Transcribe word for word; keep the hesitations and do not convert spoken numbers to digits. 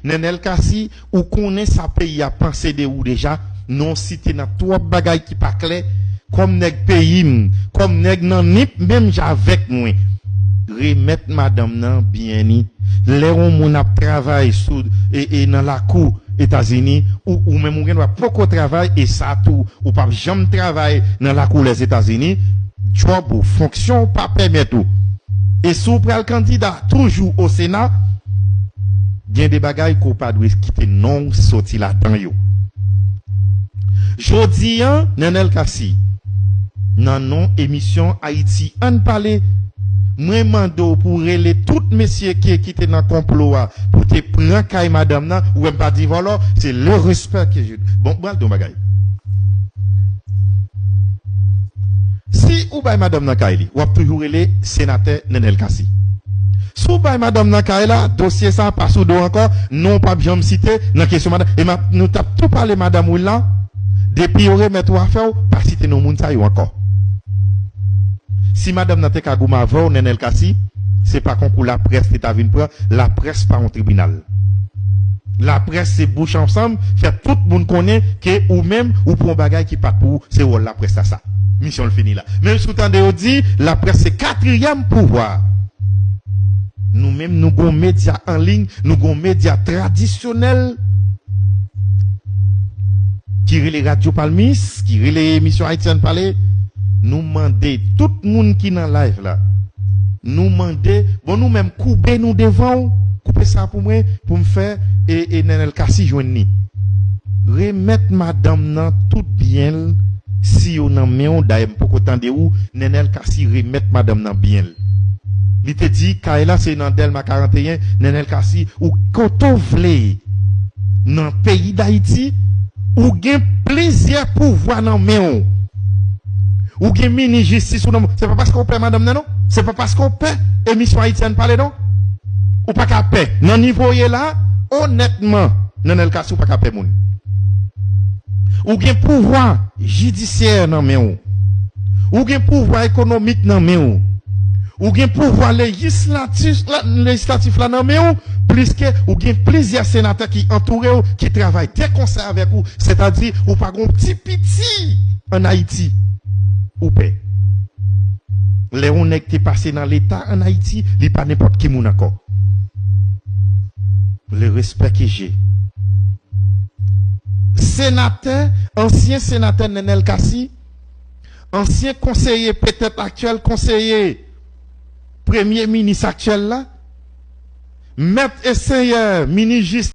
Nenel Cassy, ou konnen sa peyi a panse de ou deja, non w site nan twòp bagay ki pa klè, kòm nèg peyi m, kòm nèg nan nip menm jan avèk mwen. Remèt madanm nan byen ni. Lè yon moun ap travay sou e, e nan lakou Etazini, ou, ou menm ou gen dwa poko travay e sa tou, ou p ap janm travay nan lakou Lèzetazini, djòb ou, fonksyon w pa pèmèt ou. E si w pral kandida toujou o Sena, gen de bagay ke w pa dwe kite non w soti ladan yo. Jodi a, Nenel Cassy, nan non emisyon Ayiti Ann Pale, mwen mande w pou w rele tout mesye ki, ki te nan konplo a, pou te pran kay madanm nan, ou wè m pa di vòlò, se le respè ke je. Bon, m pral di yon bagay. Si ou bay madanm nan kay li, w ap toujou rele senatè Nenel Cassy. Si w bay madanm nan kay la, dosye sa pa sou do ankò, non w p ap janm site nan kesyon madanm. E m ap, nou t ap tou pale madanm ou la, depi yo remèt ou afè w, pa site non moun sa yo ankò. Si madanm nan te ka goumen avè w, Nenel Cassy, se pa konkou laprès li ta vin pran, laprès pa yon tribinal. Laprès se bouch ansanm, fè tout moun konnen ke ou menm, ou pran yon bagay ki pa t pou ou, se wòl laprès la sa. Misyon l fini la. Menm si w tande yo di, laprès se katriyèm pouvwa. Nou menm, nou gon medya an liy, nou gon medya tradisyonèl ki rele Radyo Palmis, ki rele emisyon Ayiti Ann Pale. Nou mande tout moun ki nan live la, nou mande, bon, nou menm koube nou devan w, koupe sa pou mwen, pou m fè e, e Nenel Cassy jwenn ni. Remèt madanm nan tout byen l, si yo nan men w, dayè m poko tande ou, Nenel Cassy remèt madanm nan byen l. Li te di, kay la se nan Dèlma karanteyen, Nenel Cassy, ou kote w vle, nan peyi Dayiti, ou gen plizyè pouvwa nan men w. Ou gen minis jistis ou nan men w. Se pa paske w pè madanm nan, non. Se pa paske w pè emisyon Ayiti Ann Pale, non. Ou pa ka pè. Nan nivo w ye la, onètman, Nenel Cassy, ou pa ka pè moun. Ou gen pouvwa jidisyè nan men w. Ou gen pouvwa ekonomik nan men w. Ou gen pouvwa lejislatif la, lejislatif la nan men w, pliske ou gen plizyè senatè ki antoure w, ki travay de konsè avèk ou, sètadi ou pa gon ti piti ann Ayiti ou pè. Lè yon nèg te pase nan Leta ann Ayiti, li pa nenpòt ki moun ankò. Le respect que j'ai. Senatè, ansyen senatè Nenel Cassy, ansyen konseye, petèt aktyèl konseye premye minis aktyèl la, mèt e senyè, minis jistis,